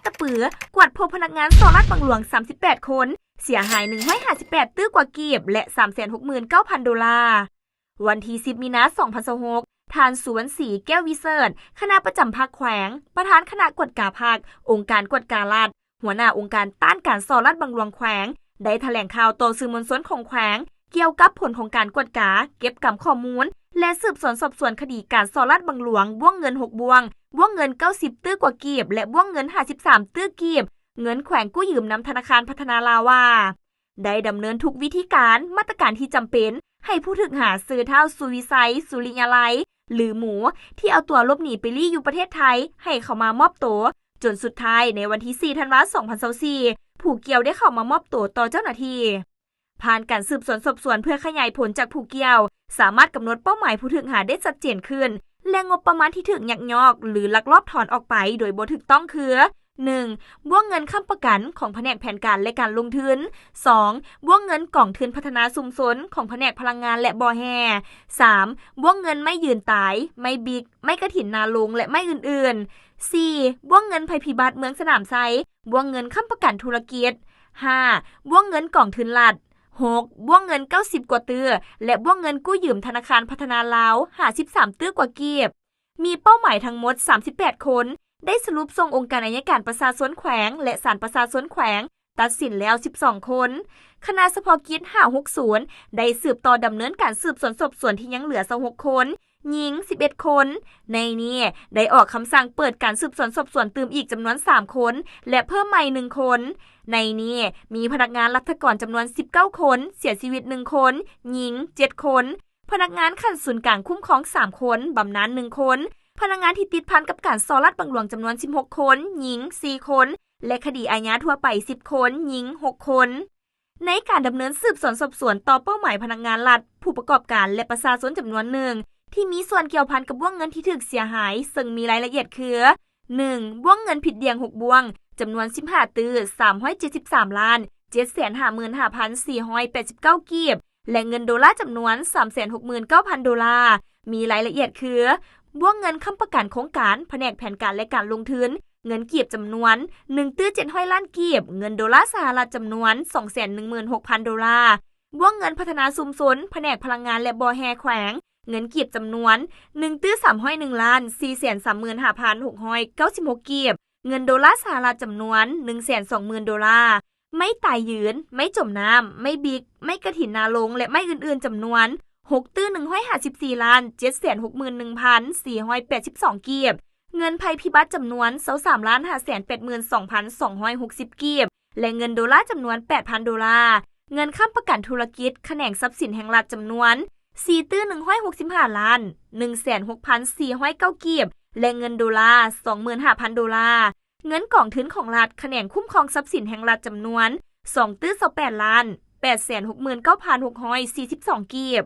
ຕະປື ກວດພົບພະນັກງານສໍ້ລາດບັງຫຼວງສາມສິບແປດຄົນ, ເສຍຫາຍໜຶ່ງຮ້ອຍຫ້າສິບແປດຕື້ກວ່າກີບ ແລະ ສາມແສນຫົກໝື່ນເກົ້າພັນໂດລາ. ວັນທີສິບ ມີນາ ສອງພັນຊາວຫົກ, ທ່ານ ສຸວັນສີ ແກ້ວວິເສີດ ຄະນະປະຈຳພັກແຂວງ, ປະທານຄະນະກວດກາພັກ, ອົງການກວດກາລັດ, ຫົວໜ້າອົງການຕ້ານການສໍ້ລາດບັງຫຼວງແຂວງ ໄດ້ຖະແຫຼງຂ່າວຕໍ່ສື່ມວນຊົນຂອງແຂວງ ກ່ຽວກັບຜົນຂອງການກວດກາ, ເກັບກຳຂໍ້ມູນ ແລະ ສືບສວນສອບສວນຄະດີການສໍ້ລາດບັງຫຼວງ ບ້ວງເງິນຫົກບ້ວງ, ບ້ວງເງິນເກົ້າສິບຕື້ກວ່າກີບ ແລະ ບ້ວງເງິນຫ້າສິບສາມຕື້ກີບ, ເງິນແຂວງກູ້ຢືມນຳທະນາຄານພັດທະນາລາວວ່າ ໄດ້ດຳເນີນທຸກວິທີການ, ມາດຕະການທີ່ຈຳເປັນ ໃຫ້ຜູ້ຖືກຫາຊື່ທ້າວ ສຸວິໄຊ ສຸລິຍາໄລ ຫຼື ໝູ ທີ່ເອົາຕົວຫຼົບໜີໄປລີ້ຢູ່ປະເທດໄທ ໃຫ້ເຂົ້າມາມອບໂຕ, ຈົນສຸດທ້າຍໃນວັນທີສີ່ ທັນວາ ສອງພັນຊາວສີ່ ຜູ້ກ່ຽວໄດ້ເຂົ້າມາມອບໂຕຕໍ່ເຈົ້າໜ້າທີ່. ຜ່ານການສືບສວນສອບສວນເພື່ອຂະຫຍາຍຜົນຈາກຜູ້ກ່ຽວ, ສາມາດກຳນົດເປົ້າໝາຍຜູ້ຖືກຫາໄດ້ຊັດເຈນຂຶ້ນ ແລະ ງົບປະມານທີ່ຖືກຍັກຍອກ ຫຼື ລັກລອບຖອນອອກໄປໂດຍບໍ່ຖືກຕ້ອງຄື ໜຶ່ງ ບ້ວງເງິນຄ້ຳປະກັນຂອງພະແນກແຜນການ ແລະ ການລົງທຶນ, ສອງ ບ້ວງເງິນກອງທຶນພັດທະນາຊຸມຊົນຂອງພະແນກພະລັງງານ ແລະ ບໍ່ແຮ່, ສາມ ບ້ວງເງິນໄມ້ຢືນຕາຍ, ໄມ້ບິກ, ໄມ້ກະຖິນນາລົງ ແລະ ໄມ້ອື່ນໆ, ສີ່ ບ້ວງເງິນໄພພິບັດເມືອງສະໜາມໄຊ, ບ້ວງເງິນຄ້ຳປະກັນທຸລະກິດ, ຫ້າ ບ້ວງເງິນກອງທຶນລັດ, ຫົກ ບ້ວງເງິນເກົ້າສິບກວ່າຕື້ ແລະ ບ້ວງເງິນກູ້ຢືມທະນາຄານພັດທະນາລາວ ຫ້າສິບສາມຕື້ກວ່າກີບ. ມີເປົ້າໝາຍທັງໝົດສາມສິບແປດຄົນ, ໄດ້ສະຫຼຸບສົ່ງອົງການໄອຍະການປະຊາຊົນແຂວງ ແລະ ສານປະຊາຊົນແຂວງ ຕັດສິນແລ້ວສິບສອງຄົນ. ຄະນະສະເພາະກິດຫ້າຫົກສູນ ໄດ້ສືບຕໍ່ດຳເນີນການສືບສວນສອບສວນທີ່ຍັງເຫຼືອຊາວຫົກຄົນ, ຍິງສິບເອັດຄົນ. ໃນນີ້ໄດ້ອອກຄຳສັ່ງເປີດການສືບສວນສອບສວນຕື່ມອີກຈຳນວນສາມຄົນ ແລະ ເພີ່ມໃໝ່ໜຶ່ງຄົນ. ໃນນີ້ມີພະນັກງານລັດຖະກອນຈຳນວນສິບເກົ້າຄົນ, ເສຍຊີວິດໜຶ່ງຄົນ, ຍິງເຈັດຄົນ. ພະນັກງານຂັ້ນສູນກາງຄຸ້ມຄອງສາມຄົນ, ບຳນານໜຶ່ງຄົນ, ພະນັກງານທີ່ຕິດພັນກັບການສໍ້ລາດບັງຫຼວງຈຳນວນສິບຫົກຄົນ, ຍິງສີ່ຄົນ ແລະ ຄະດີອາຍາທົ່ວໄປສິບຄົນ, ຍິງຫົກຄົນ. ໃນການດຳເນີນສືບສວນສອບສວນຕໍ່ເປົ້າໝາຍພະນັກງານລັດ, ຜູ້ປະກອບການ ແລະ ປະຊາຊົນຈຳນວນໜຶ່ງ ທີ່ມີສ່ວນກ່ຽວພັນກັບບ້ວງເງິນທີ່ຖືກເສຍຫາຍ, ເຊິ່ງມີລາຍລະອຽດຄື ໜຶ່ງ ບ້ວງເງິນຜິດດ່ຽງຫົກບ້ວງ ຈຳນວນສິບຫ້າຕື້ສາມຮ້ອຍເຈັດສິບສາມລ້ານເຈັດແສນຫ້າໝື່ນຫ້າພັນສີ່ຮ້ອຍແປດສິບເກົ້າກີບ ແລະ ເງິນໂດລາຈຳນວນສາມແສນຫົກໝື່ນເກົ້າພັນໂດລາ. ມີລາຍລະອຽດຄື ບ້ວງເງິນຄ້ຳປະກັນໂຄງການພະແນກແຜນການ ແລະ ການລົງທຶນ ເງິນກີບຈຳນໜຶ່ງຕື້ເຈັດຮ້ອຍລ້ານກີບ, ເງິນໂດລາສະຫະລັດຈຳນວນສອງແສນໜຶ່ງໝື່ນຫົກພັນໂດລາ. ບ້ວງເງິນພັດທະນາຊຸມຊົນ ພະແນກພະລັງງານ ແລະ ບໍ່ແຮ່ແຂວງ ເງິນກີບຈຳນວນໜຶ່ງຕື້ສາມຮ້ອຍໜຶ່ງລ້ານສີ່ແສນສາມໝື່ນຫ້າພັນຫົກຮ້ອຍເກົ້າສິບຫົກກີບ, ເງິນໂດລາສະຫະລັດຈຳນວນໜຶ່ງແສນສອງໝື່ນໂດລາ. ໄມ້ຕາຍຢືນ, ໄມ້ຈົມນ້ຳ, ໄມ້ບິກ, ໄມ້ກະຖິນນາລົງ ແລະ ໄມ້ອື່ນໆ ຈຳນວນຫົກຕື້ໜຶ່ງຮ້ອຍຫ້າສິບສີ່ລ້ານເຈັດແສນຫົກໝື່ນໜຶ່ງພັນສີ່ຮ້ອຍແປດສິບສອງກີບ, ເງິນໄພພິບັດຈຳນວນຊາວສາມລ້ານຫ້າແສນແປດໝື່ນສອງພັນສອງຮ້ອຍຫົກສິບກີບ ແລະ ເງິນໂດລາຈຳນວນແປດພັນໂດລາ, ເງິນຄ້ຳປະກັນທຸລະກິດຂະແໜງຊັບສິນແຫ່ງລັດຈຳນວນສີ່ຕື້ໜຶ່ງຮ້ອຍຫົກສິບຫ້າລ້ານໜຶ່ງແສນຫົກພັນສີ່ຮ້ອຍເກົ້າກີບ ແລະ ເງິນໂດລາສອງໝື່ນຫ້າພັນໂດລາ, ເງິນກອງທຶນຂອງລັດຂະແໜງຄຸ້ມຄອງຊັບສິນແຫ່ງລັດຈຳນວນສອງຕື້ຊາວແປດລ້ານແປດແສນຫົກໝື່ນເກົ້າພັນຫົກຮ້ອຍສີ່ສິບສອງກີບ.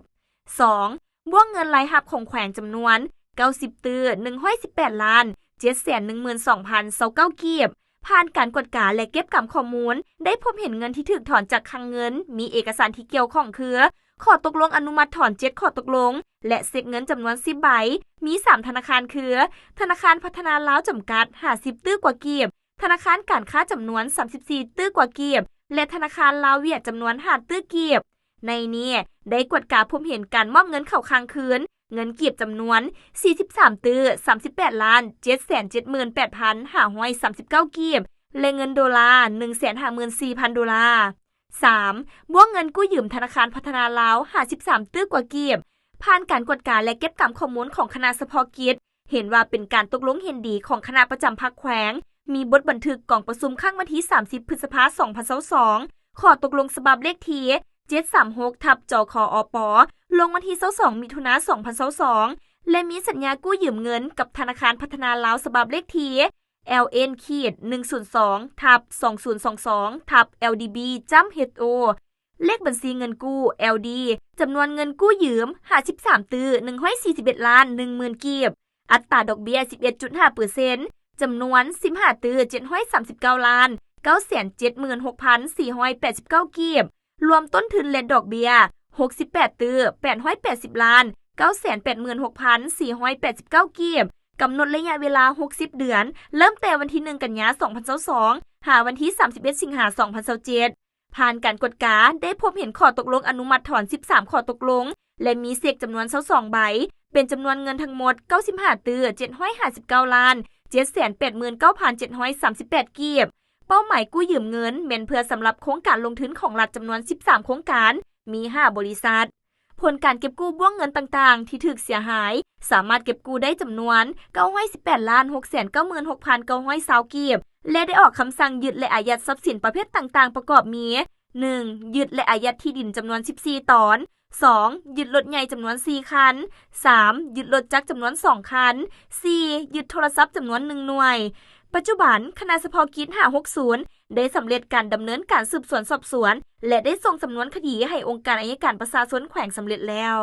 ສອງ ບ້ວງເງິນລາຍຮັບຂອງແຂວງຈຳນວນເກົ້າສິບຕື້ໜຶ່ງຮ້ອຍສິບແປດລ້ານເຈັດແສນໜຶ່ງໝື່ນສອງພັນຊາວເກົ້າກີບ. ຜ່ານການກວດກາ ແລະ ເກັບກຳຂໍ້ມູນ, ໄດ້ພົບເຫັນເງິນທີ່ຖືກຖອນຈາກຄັງເງິນ, ມີເອກະສານທີ່ກ່ຽວຂ້ອງຄື ຂໍ້ຕົກລົງອະນຸມັດຖອນເຈັດຂໍ້ຕົກລົງ ແລະ ເຊັກເງິນຈຳນວນສິບໃບ, ມີສາມທະນາຄານຄື ທະນາຄານພັດທະນາລາວຈຳກັດ ຫ້າສິບຕື້ກວ່າກີບ, ທະນາຄານການຄ້າຈຳນວນສາມສິບສີ່ຕື້ກວ່າກີບ ແລະ ທະນາຄານລາວຫວຽດຈຳນວນຫ້າຕື້ກີບ. ໃນນີ້ໄດ້ກວດກາພົບເຫັນການມອບເງິນເຂົ້າຄ້າງຄືນເງິນກີບຈຳນວນສີ່ສິບສາມຕື້ສາມສິບແປດລ້ານເຈັດແສນເຈັດໝື່ນແປດພັນຫ້າຮ້ອຍສາມສິບເກົ້າກີບ ແລະ ເງິນໂດລາໜຶ່ງແສນຫ້າໝື່ນສີ່ພັນໂດລາ. ສາມ ບ້ວງເງິນກູ້ຢືມທະນາຄານພັດທະນາລາວຫ້າສິບສາມຕື້ກວ່າກີບ. ຜ່ານການກວດກາ ແລະ ເກັບກຳຂໍ້ມູນຂອງຄະນະສະເພາະກິດ, ເຫັນວ່າເປັນການຕົກລົງເຫັນດີຂອງຄະນະປະຈຳພັກແຂວງ, ມີບົດບັນທຶກກອງປະຊຸມຄັ້ງວັນທີສາມສິບ ພຶດສະພາ ສອງພັນຊາວສອງ, ຂໍ້ຕົກລົງສະບັບເລກທີເຈັດສາມຫົກ ທັບ ຈຂອປ ລົງວັນທີຊາວສອງ ມິຖຸນາ ສອງພັນຊາວສອງ ແລະ ມີສັນຍາກູ້ຢືມເງິນກັບທະນາຄານພັດທະນາລາວສະບັບເລກທີ ແອລເອັນ ຂີດ ໜຶ່ງສູນສອງ ທັບ ສອງສູນສອງສອງ ທັບ ແອລດີບີ ຈ້ຳ ເອັດໂອ ເລກບັນຊີເງິນກູ້ ແອລດີ ຈຳນວນເງິນກູ້ຢືມຫ້າສິບສາມຕື້ໜຶ່ງຮ້ອຍສີ່ສິບເອັດລ້ານໜຶ່ງໝື່ນກີບ, ອັດຕາດອກເບ້ຍສິບເອັດຈຸດຫ້າເປີເຊັນ, ຈຳນວນສິບຫ້າຕື້ເຈັດຮ້ອຍສາມສິບເກົ້າລ້ານເກົ້າແສນເຈັດໝື່ນຫົກພັນສີ່ຮ້ອຍແປດສິບເກົ້າກີບ, ລວມຕົ້ນທຶນ ແລະ ດອກເບ້ຍຫົກສິບແປດຕື້ແປດຮ້ອຍແປດສິບລ້ານເກົ້າແສນແປດໝື່ນຫົກພັນສີ່ຮ້ອຍແປດສິບເກົ້າກີບ, ກຳນົດໄລຍະເວລາ ຫົກສິບ ເດືອນ ເລີ່ມແຕ່ວັນທີ ໜຶ່ງ ກັນຍາ ສອງພັນຊາວສອງ ຫາວັນທີ ສາມສິບເອັດ ສິງຫາ ສອງພັນຊາວເຈັດ. ຜ່ານການກວດກາ ໄດ້ພົບເຫັນຂໍ້ຕົກລົງອະນຸມັດຖອນ ສິບສາມ ຂໍ້ຕົກລົງ ແລະ ມີເຊັກຈຳນວນ ຊາວສອງ ໃບ ເປັນຈຳນວນເງິນທັງໝົດ ເກົ້າສິບຫ້າຕື້ ເຈັດຮ້ອຍຫ້າສິບເກົ້າລ້ານ ເຈັດແສນແປດໝື່ນເກົ້າພັນເຈັດຮ້ອຍສາມສິບແປດ ກີບ. ເປົ້າໝາຍກູ້ຢືມເງິນແມ່ນເພື່ອສຳລັບໂຄງການລົງທຶນຂອງລັດຈຳນວນ ສິບສາມ ໂຄງການ, ມີ ຫ້າ ບໍລິສັດ. ຜົນການເກັບກູ້ບ້ວງເງິນຕ່າງໆທີ່ຖືກເສຍຫາຍ ສາມາດເກັບກູ້ໄດ້ຈຳນວນ ເກົ້າຮ້ອຍສິບແປດລ້ານ ຫົກແສນເກົ້າໝື່ນຫົກພັນເກົ້າຮ້ອຍຊາວ ກີບ ແລະ ໄດ້ອອກຄຳສັ່ງຍຶດ ແລະ ອາຍັດຊັບສິນປະເພດຕ່າງໆ ປະກອບມີ ໜຶ່ງ ຍຶດ ແລະ ອາຍັດທີ່ດິນຈຳນວນ ສິບສີ່ ຕອນ, ສອງ ຍຶດລົດໃຫຍ່ຈຳນວນ ສີ່ ຄັນ, ສາມ ຍຶດລົດຈັກຈຳນວນ ສອງ ຄັນ, ສີ່ ຍຶດໂທລະສັບຈຳນວນ ໜຶ່ງ ໜ່ວຍ. ປັດຈຸບັນ, ຄະນະສະເພາະກິດ ຫ້າຫົກສູນ ໄດ້ສຳເລັດການດຳເນີນການສືບສວນສອບສວນ ແລະ ໄດ້ສົ່ງສຳນວນຄະດີໃຫ້ອົງການໄອຍະການປະຊາຊົນແຂວງສຳເລັດແລ້ວ.